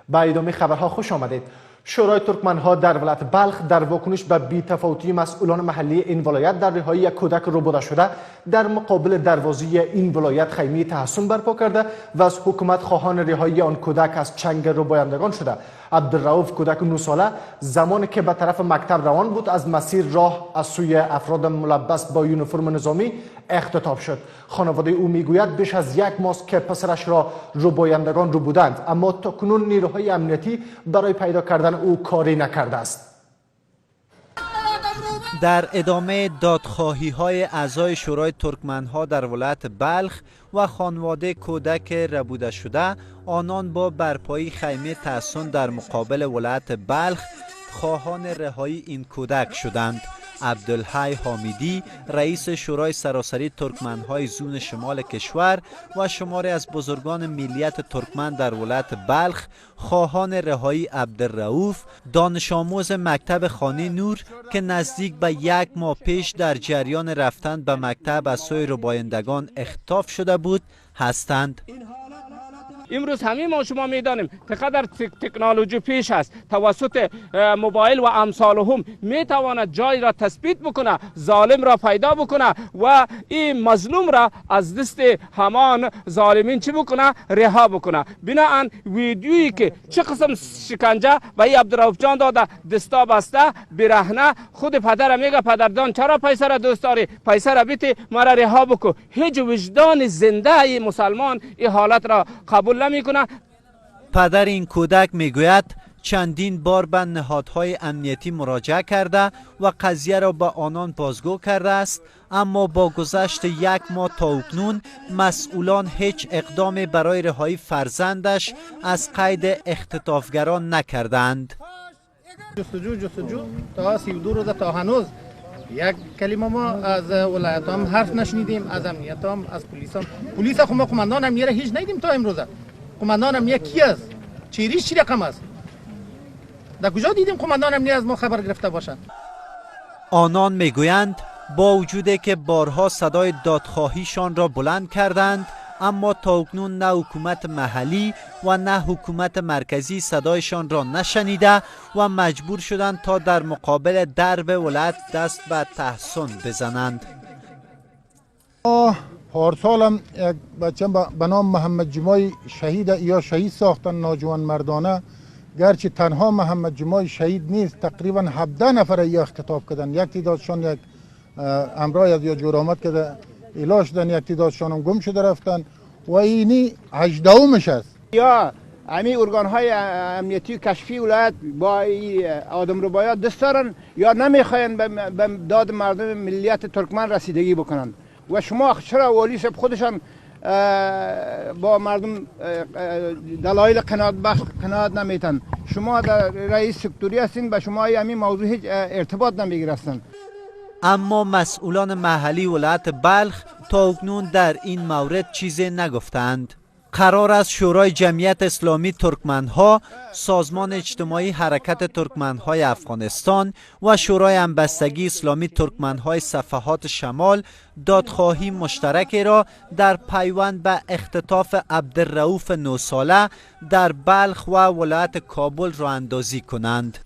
به ادامه خبرها خوش آمدید. شورای ترکمنها در ولایت بلخ در واکنش به بی‌تفاوتی مسئولان محلی این ولایت در رهایی یک کودک ربوده شده در مقابل دروازه این ولایت خیمه تحصن برپا کرده و از حکومت خواهان رهایی آن کودک از چنگ ربایندگان شده. عبدالرؤوف کودک 9 ساله زمانی که به طرف مکتب روان بود از مسیر راه از سوی افراد ملبس با یونیفرم نظامی اختطاف شد. خانواده او میگوید بیش از یک ماه که پسرش را ربایندگان ربودند، اما تا کنون نیروهای امنیتی برای پیدا کردن او کاری نکرده است. در ادامه دادخواهی های اعضای شورای ترکمنها در ولایت بلخ و خانواده کودک ربوده شده، آنان با برپایی خیمه تحصن در مقابل ولایت بلخ خواهان رهایی این کودک شدند. عبدالحی حمیدی، رئیس شورای سراسری ترکمنهای زون شمال کشور و شماری از بزرگان ملیت ترکمن در ولایت بلخ خواهان رهایی عبدالرؤوف، دانش آموز مکتب خانه نور که نزدیک به یک ماه پیش در جریان رفتن به مکتب از سوی ربایندگان اختطاف شده بود هستند. امروز همه ما شما میدانیم که قدر تکنولوژی پیش است، توسط موبایل و امثالهم میتواند جای را تثبیت بکنه، ظالم را پیدا بکنه و این مظلوم را از دست همان ظالمین چی بکنه؟ رها بکنه. بناهن ویدیویی که چه قسم شکنجه و این عبدالرؤوف جان داده، دستا بسته برهنه، خود پدر میگه پدر جان چرا پیسه را دوست داری؟ پیسه را بیتی مرا رها بکو. هیچ وجدان زنده ای مسلمان این حالت را قبول نمیکنه. پدر این کودک میگوید چندین بار به نهادهای امنیتی مراجعه کرده و قضیه را به آنان بازگو کرده است، اما با گذشت یک ماه تا اکنون مسئولان هیچ اقدامی برای رهایی فرزندش از قید اختطافگران نکردند. جستجو جستجو تا 32 روز تا هنوز یک کلمه ما از ولایت هم حرف نشنیدیم، از امنیت هم، از پلیس هم. پلیس خو ما قماندان امنیت هیچ ندیدیم تا امروزه. قماندان امنیت کی است؟ چیریش چی رقم است؟ در کجا دیدیم قماندان امنیت از ما خبر گرفته باشند؟ آنان میگویند با وجودی که بارها صدای دادخواهیشان را بلند کردند، اما تا اکنون نه حکومت محلی و نه حکومت مرکزی صدایشان را نشنیده و مجبور شدند تا در مقابل درب ولایت دست به تحصن بزنند. پارسالم یک بچه به نام محمد جمای شهید یا شهید ساختن ناجوان مردانه. گرچه تنها محمد جمای شهید نیست، تقریبا 17 نفر یا اختطاف کردن. یک تعدادشان یک امرای از یا جور آمد که ایلا شدن، یک تعدادشان هم گم شده رفتن و اینی 18مش است. یا امی ارگان های امنیتی کشفی ولایت با آدم ربایا دست دارن یا نمیخواین به داد مردم ملیت ترکمن رسیدگی بکنن. و شما چرا والی صاحب خودشان با مردم دلایل قناعت بخش قناعت نمیتن؟ شما در رئیس سکتوری هستین، به شما همین موضوع هیچ ارتباط نمیگیرستن. اما مسئولان محلی ولایت بلخ تا اکنون در این مورد چیزی نگفتند. قرار است شورای جمعیت اسلامی ترکمنها، سازمان اجتماعی حرکت ترکمنهای افغانستان و شورای همبستگی اسلامی ترکمنهای صفحات شمال دادخواهی مشترکی را در پیوند به اختطاف عبدالرؤوف 9 ساله در بلخ و ولایت کابل راه اندازی کنند.